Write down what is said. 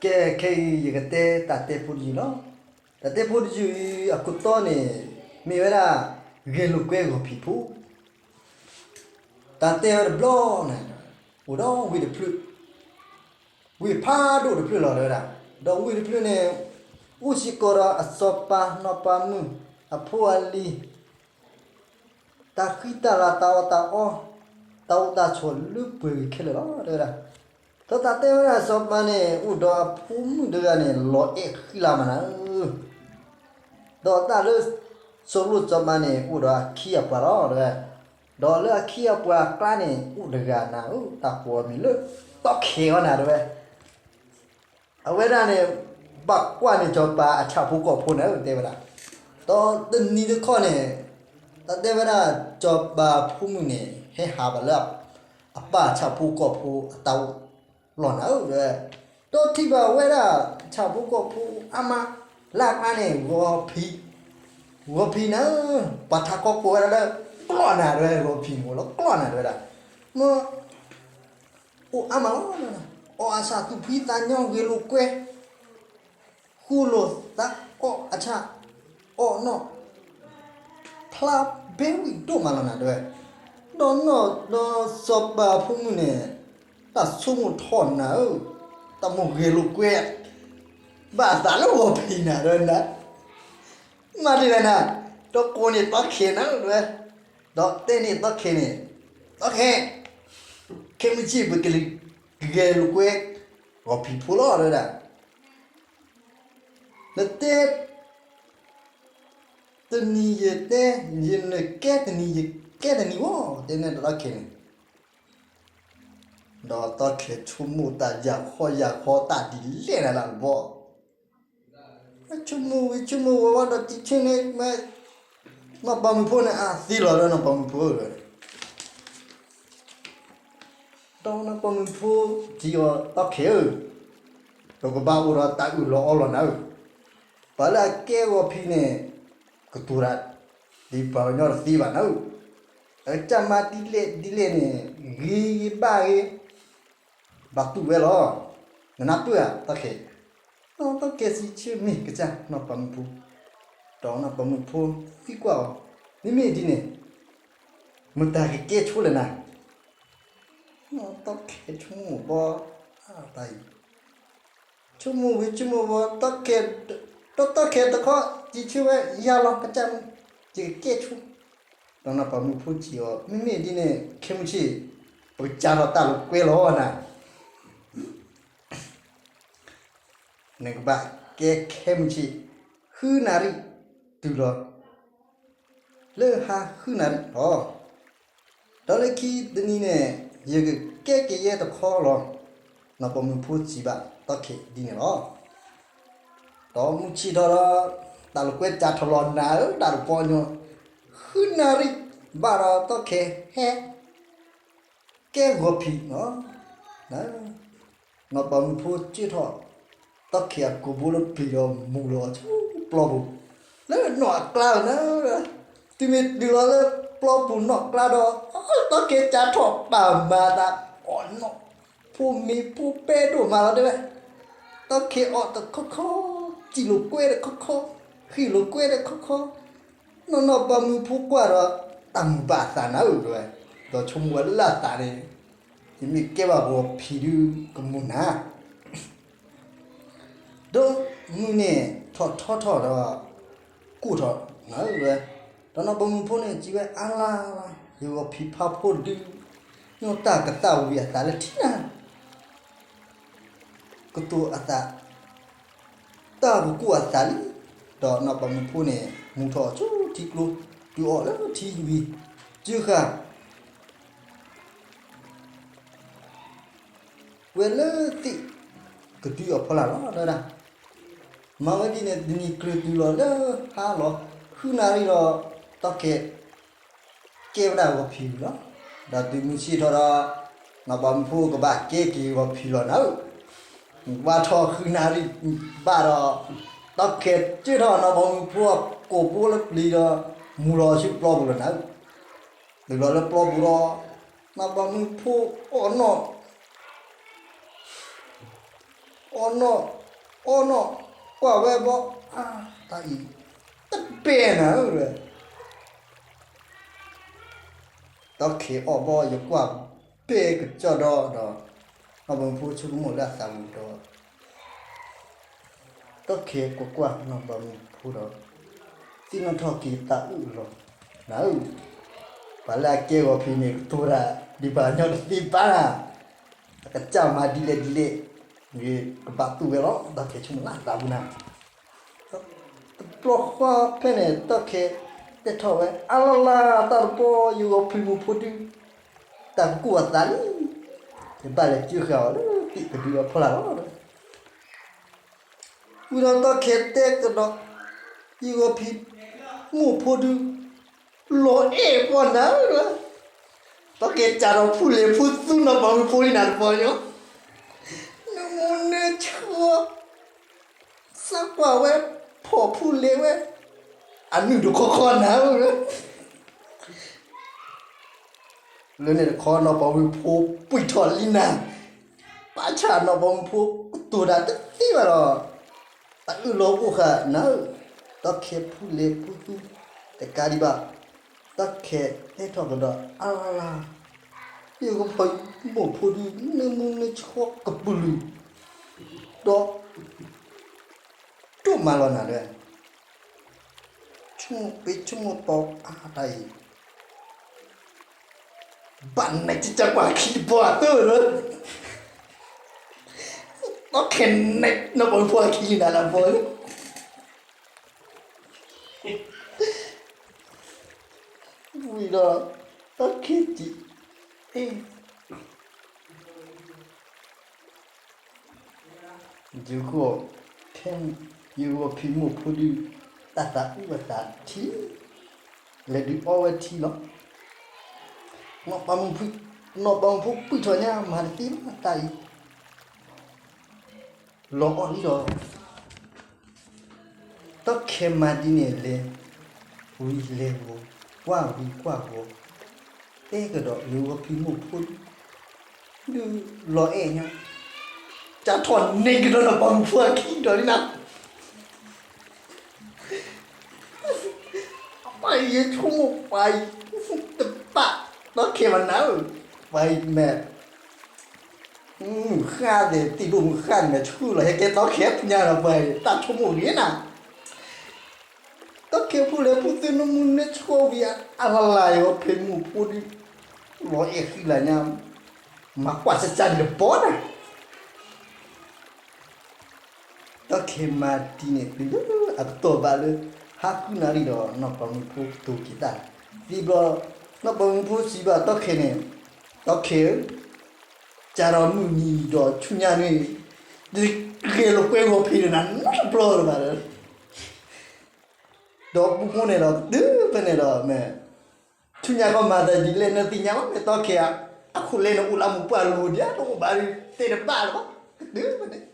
ကဲ ခဲအံၤယကတဲတၢ်တဲဖိတယုၢ်လီၤ. တၢ်တဲဖိတယုၢ်အံၤအခိၣ်တီန့ၣ် မ့ၢ်ဝဲဒၣ် ဂဲၤလိာ်ကွဲဂီၤဖံးဖိ. တၢ်တဲဝဲတဘျီန့ၣ် အိၣ်ဒီးဝ့ၢ်တဖျၢၣ်, ဝ့ၢ်ဖးဒိၣ်တဖျၢၣ်လီၤ တဲဝဲဒၣ်. ဒီးဝ့ၢ်တဖျၢၣ်န့ၣ် အိၣ်စ့ၢ်ကီးဒီးအစီၤပၤ နီၢ်ပၤမုၣ် အဖိအလံၤ, တၢ်ဃံတၢ်လၤ တၢ်အီၣ်တၢ်အီ, တၢ်အိၣ်တၢ်ဆိးလၢပှဲၤဂ့ၤခဲလၢာ်လီၤ တဲဝဲဒၣ်. ဒီးတၢ်တဲဝဲဒၣ် စီၤပၤန့ၣ် အိၣ်ဒီးအဖိမုၣ်တဂၤန့ၣ် လီၤအဲၣ်ဃံလၤမးနၤဧၢ. ဒီးတၢ်လၢ စီၤလိၣ်စီၤပၤန့ၣ် အိၣ်ဒီးအခံအပှၤလီၤ တဲဝဲ. ဒီးလၢအခံအပှၤအကျါန့ၣ် အိၣ်တဂၤနၤဧၢ, တၢ်ကိးအမံၤလၢ သီခဲအီၤနၤ တဲဝဲ. အဝဲဒၣ်န့ၣ် ဘၣ်ကွၢ်န့ၢ်စီၤပၤအဆၣ်ဖိကီၢ်ဖိနၤဧၢ တဲဝဲဒၣ်. ဒီးတနံၤတခီန့ၣ် တၢ်တဲဝဲဒၣ် စီၤပၤဖိမုၣ်န့ၣ် ဟဲဟးဘၣ်လၢ အပၢ်ဆၣ်ဖိကီၢ်ဖိအတၢ်အိၣ်လီၢ်နၤဧၢ တဲဝဲ. ဒီးထံၣ်ဘၣ်ဝဲဒၣ် ဆၣ်ဖိကီၢ်ဖိအါမး လၢအကျါန့ၣ် ဂီၤဖံး, ဂီၤဖံးနၤဧၢ, ပှၤထးခီကိးဝဲဒၣ်လၢ ကျီၢ်နၤ တဲဝဲ, ဂီၤဖံးန့ၣ်အိၣ်လီၤ ကျီၢ်နၤ တဲဝဲဒၣ်. မ့ၢ် အိၣ်အါမးလီၤ, အီၣ်အဆၣ်သူၣ်ဖှံသးညီ ဂဲၤလိာ်ကွဲ, ဃိလိာ်သး အီၣ်အဆၣ်, အီၣ်နီၣ်, ဖျါဘဲဝံၣ်ဒိၣ်မးလီၤနၤ တဲဝဲ. ဒီးနီၢ်ဒီးစီၤပၤဖိမုၣ်န့ၣ် တၢ်ဆိကမိၣ်ထီၣ်နၤဧၢ, တၢ်မိၣ်ဂဲၤလိာ်ကွဲ ဘၣ်အသးလၢဂီၤဖံးနၤ တဲဝဲဒၣ်. မၤဒ်လဲၣ်နၤ, ဒီးကိးန့ၢ်သီခဲနၤ တဲဝဲ, ဒီးတဲန့ၢ်သီခဲန့ၣ်, သီခဲ, ခဲမုၢ်ဆ့ၣ် ပကလဲၤဂဲၤလိာ်ကွဲ ဂီၤဖံးဖိလီၤ တဲဝဲဒၣ်. နတဲ တနံၤယတဲ, နကဲတနံၤ ယကဲတနံၤဝဲ တဲန့ၢ်သီခဲန့ၣ်. ဒီးသီခဲဆိကမိၣ်တၢ် ယၤခီယၤခီ တၢ်ဒ်လဲၣ်နၤလၢအဘီ, ဆိကမိၣ်ဝံၤဆိကမိၣ်ဝဲဝဲဒီး တဆၢန့ၣ် မ့ၢ် နီၢ်ပၤမုၣ်ဖိန့ၣ် အသံလီၤဒီး နီၢ်ပၤမုၣ်ဖိ ဒီးနီၢ်ပၤမုၣ်ဖိစံးအီၤ သီခဲဧၢ, ပကဘၣ်အိၣ်ဒီးတၢ်အၢၣ်လီၤအီလီၤနၤဧၢ, ပှၤလၢအကဲဂီၤဖံးန့ၣ် ကတိၤတၢ် ဒ်ပှၤကညီတသ့ဘၣ်နၤဧၢ, အကစၢ်မၤဒ်လဲၣ်ဒ်လဲၣ်န့ၣ် ဂ့ၤဂ့ၤဘၣ်ဂ့ၤ ဘၣ်တူၢ်ဝဲလီၤ, နနၢ်ပၢၢ်ဧါ သီခဲ. ဒီးသီခဲစံးဆၢ မ့ၢ်ကစၢ် နီၢ်ပၤမုၣ်ဖိ, ဒီးနီၢ်ပၤမုၣ်ဖိသံကွၢ်အီၤ, မ့မ့ၢ်ဒ်န့ၣ် မတၤကကဲဆိလဲၣ်နၤ, သီခဲဆိကမိၣ်ဘီ တၢ်အံၤ ဆိကမိၣ်ဝံၤဆိကမိၣ်ဝဲ သီခဲ, ဒီးသီခဲတခီ စံးဆၢဝဲ ယၤလီၤ ကစၢ်မ့ၢ် ယကကဲဆိ, ဒီးနီၢ်ပၤမုၣ်ဖိစံးအီၤ မ့မ့ၢ်ဒ်န့ၣ် ခဲမုၢ်ဆ့ၣ် ပကစးထီၣ်တၢ်လိာ်ကွဲလီၤနၤ နကဘၣ်ကဲခဲမုၢ်ဆ့ၣ် ဃုနၣ်ရံၣ်တုၤလီၤ, လၢဟါဃုနၣ်ရံၣ်လီၤ, ဒီးလၢခံတနံၤန့ၣ် ယကကဲကယဲၢ်တခီလီၤ, နီၢ်ပၤမုၣ်ဖိစံးဘၣ်သီခဲဒ်န့ၣ်လီၤ. ဒီးမုၢ်ဆ့ၣ်ထီၣ်ဒီး တၢ်လိာ်ကွဲစးထီၣ်လီၤနၤဧၢ တၢ်တပီညိ ဃုနၣ်ရံၣ်ဘၣ်ဒီးသီခဲဟဲ ကဲဂီၤဖံးလီၤ, နီၢ်ပၤမုၣ်ဖိကၢထီၣ် သီခဲအကိာ်ဘိလၢပျံၤဒီးမူၤလီၤဆူပျီပူၤ လၢနီၣ်အကျါန့ၣ်, တုၤမ့ၢ်တုၤလီၤလၢပျီပူၤနီၣ်ကျါဒီး သီခဲစးထီၣ်ပာ်မၤအသး အီၣ်နီၣ်ဖိမ့ၤဖိပဲဒိၣ်မးလီၤ တဲဝဲ, သီခဲအီၣ်တခီခီ, စံၣ်လိာ်ကွဲတခီခီ, ဃံလိာ်ကွဲတခီခီ, နီၢ်နီၢ်ပၤမုၣ်ဖိကွၢ်ဒီး တၢ်မုာ်ဘၣ်အသးနၤဧၢ တဲဝဲ, ဒီးဆိကမိၣ်ဝဲလၢအသးန့ၣ် ယမ့ၢ်ကဲဘၣ်ဂီၤဖံးဒုးကမုာ်နၤ ဒီးမုၢ်န့ၣ်ထီၣ်ထီထီၣ်ဒီး ကိၢ်ထီၣ်နၤဧၢ တဲဝဲ, ဒီးနီၢ်ပၤမုၣ်ဖိန့ၣ်စံးဝဲ အါလါ, ယဂီၤဖံးဖးဖိဒုး ညိၣ်တၢ်ကသၣ်ဝံၤအသးလၢထံနၤ ကတိၤအသး တၢ်ကကူၣ်အသးလံ, ဒီးနီၢ်ပၤမုၣ်ဖိန့ၣ် မူၤထီၣ်ဆူထံကျိ တုၤအီၣ်လၢထံဝံၤ စုဃာ် ဝဲလၢသ့ၣ်ကဒုအဖီလာ်လီၤ တဲဝဲဒၣ်. မၤဝဲဒ်န့ၣ် တနံၤကျၢၤတုၤလီၤလၢဟါလီၤ ဃုနၣ်ရံၣ်ဒီး သီခဲ ကဲဝဲဒၣ်ဂီၤဖံးဝံၤလီၤ. ဒီးတုၤမုၢ်ဆ့ၣ်ထီၣ်ဒီး နီၢ်ပၤမုၣ်ဖိကဘၣ်ကဲက့ၤဂီၤဖံးလီၤနၤဧၢ, ဘၣ်ထီၣ်ဃုနၣ်ရံၣ်ဘၣ်ဒီး သီခဲကၢထီၣ်နီၢ်ပၤမုၣ်ဖိအကိာ်ဘိလၢပျံၤဒီး မူၤလီၤဆူပျီပူၤလီၤနၤဧၢ, တုၤလီၤလၢပျီပူၤဒီး နီၢ်ပၤမုၣ်ဖိအီၣ်နီၣ် အီၣ်နီၣ်, အီၣ်နီၣ်, ကွၢ်ဝဲဘီ, အါ, တၢ်အံၤ, တဘဲနၤဧၢ, တီၢ်ခဲအီၣ်ဘီ ယကွၢ်ဘဲကစီၣ်ဒီး, ဒီး, နီၢ်ပိာ်မုၣ်ဖိဆိကမိၣ်လၢအသးပူၤဒီး တီၢ်ခဲကွၢ်ကွၢ်နီၢ်ပိာ်မုၣ်ဖိဒီး, သ့ၣ်နီၣ်ထီၣ်က့ၤသးအုးလီၤ, နၤဧၢ, ပှၤလၢအကဲဂီၤဖံးန့ၣ် ကတိၤတၢ်ဒ်ပှၤကညီတသ့ဘၣ်, အကစၢ်မၤဒ်လဲၣ်ဒ်လဲၣ်, ဂ့ၤကဘၣ်သူၣ်ဝဲလီၤ, တီၢ်ခဲဆိကမိၣ်လၢအသးပူၤနၤ တဘျီဃီဖဲန့ၣ် တီၢ်ခဲတဲထီၣ်ဝဲ အါလါလါ တၢ်တပီ ယဂီၤဖံးမိၢ်ဖိဒုး, တၢ်ကကူၣ်အသးလံ, ယဘၣ်လဲၤကၢဃာ်အီၤလၢသ့ၣ်ကဒုအဖီလာ်လီၤ. ဝံၤဒီးတီၢ်ခဲတဲကဒီး, ယဂီၤဖံးမိၢ်ဖိဒုး, လီၤအဲၣ်ပှၤနၤဧၢ, တီၢ်ခဲစးထီၣ်ဖူလဲၤဖူသူနီၢ်ပိာ်မုၣ်ဖိလံနၤတပီညါ, နၢမူနၢဆှီ သးကွၢ်ဝဲ, ဖီၣ်ဖူလဲၤဝဲ, အနုာ်တခီခီနၤဧၢ, လၢန့ၣ်တခီနီၢ်ပိာ်မုၣ်ဖိပှံၢ်ထီၣ်လံနၤ, ပာ်ဆၣ်နီၢ်ပိာ်မုၣ်ဖိကတိၤတၢ်တသ့ဘၣ်ဒီး, တၢ်အုၣ်လီၤအိၣ်ဃာ်နၤဧၢ, တီၢ်ခဲဖူလဲၤဖူသူ, တကးဒံးဘၣ်, တီၢ်ခဲတဲထီၣ်ကဒီး အါလါလါ ယဂီၤဖံးမိၢ်ဖိဒုး နၢမူနၢဆှီကပုာ်လုာ်, ဒီး ဒိၣ်မးလီၤနၤဒီး, ဆိကမိၣ်ပ့ၤဆိကမိၣ်တီအါတၢ်အံၤ, ဘၣ်နဲၣ်ကကကွၢ်ခံတပီအသိးလီၤ, တီၢ်ခဲနဲၣ်နီၢ်ပိာ်မုၣ်ဖိအခံလံနၤလၢအပီလီၤ. ဝံၤဒီး, တီၢ်ခဲစံး, အဲ ယဂီၢ်, ဖဲယဂီၤဖံးမိၢ်ဖိဒုး, တၢ်သးအုးအသးထံၣ်, လဲၤဒုးအီဝဲထံလီၤ. နီၢ်ပိာ်မုၣ်ဖိပှံၢ်ထီၣ်ညါ မၤတသ့ဘၣ်တၢ်အံၤ, လီၤအီၣ်လံဒီး တီၢ်ခဲမၤဒ်န့ၣ် လဲၤဝံၤလဲၤဝီၤ, ကွၢ်ဝံၤကွၢ်ဝီၤ, တဲကဒီးယဂီၤဖံးမိၢ်ဖိဒုး, ဒုးလီၤအဲၣ်ညါ, စးထီၣ်နဲၣ်ကဒီးနီၢ်ပိာ်မုၣ်ဖိအခံဒီးလံနၤ, ပှၤအံၤယဆိကမိၣ်ပှၤအံၤ, တဘၣ်, တီၢ်ခဲမၤနၤဧၢ, ပှၤအံၤမ့ၢ် မုၢ်ဃၢ်သ့ၣ် သံၣ်ဒိၣ်မုၢ်ဃၢ်န့ၣ် ဆူၣ်လီၤဟဲကဲတီၢ်ခဲဖညါဒီးပှၤအံၤ တၢ်ဆိကမိၣ်ဂ့ၤနၤ, တီၢ်ခဲဖူလဲၤဖူသူနၢမူနၢဆှီဝံၤ အါလါလါယဂီၤဖံးမိၢ်ဖိဒုး, လီၤအဲၣ်ဃံလၤညါ, မၤကွၢ်စၢ်စၢ်ဒံးတပီနၤ တီၢ်ခဲမၤဒ်န့ၣ် တုၤလၢအကတီၢ်ဘၣ်လၢ ဟါဃုနၣ်ရံၣ်ဒီး နီၢ်ပိာ်မုၣ်ဖိကတိၤက့ၤတၢ်, ဒ်ဘျီ, နီၢ်ပိာ်မုၣ်ဖိစံးဘၣ်တီၢ်ခဲန့ၣ်, တီၢ်ခဲဧၢ, စးထီၣ်မုၢ်နံၤဒီးဆူညါန့ၣ်, ယဂဲၤလိာ်ကွဲဂီၤဖံးဒီးနၤနီတဘျီလၢၤဘၣ်ဒီး, ဒီးပူဖိန့ၣ်ဒီး ကတုၤဖဲန့ၣ်ဒီးမ့ၢ် ဆူညါကီမၤသးဒ်လဲၣ် နသ့ၣ်ညါဘၣ် မ့ၢ်တီၢ်ခဲဧါ, အခိၣ်လဲန့ၣ်အိၣ်လၢမူပှၢ်လိၤဒံး တအိၣ်ဘၣ်ဒီး တဲတဘၣ်လၢၤဘၣ်, ကတုၤဖဲန့ၣ်,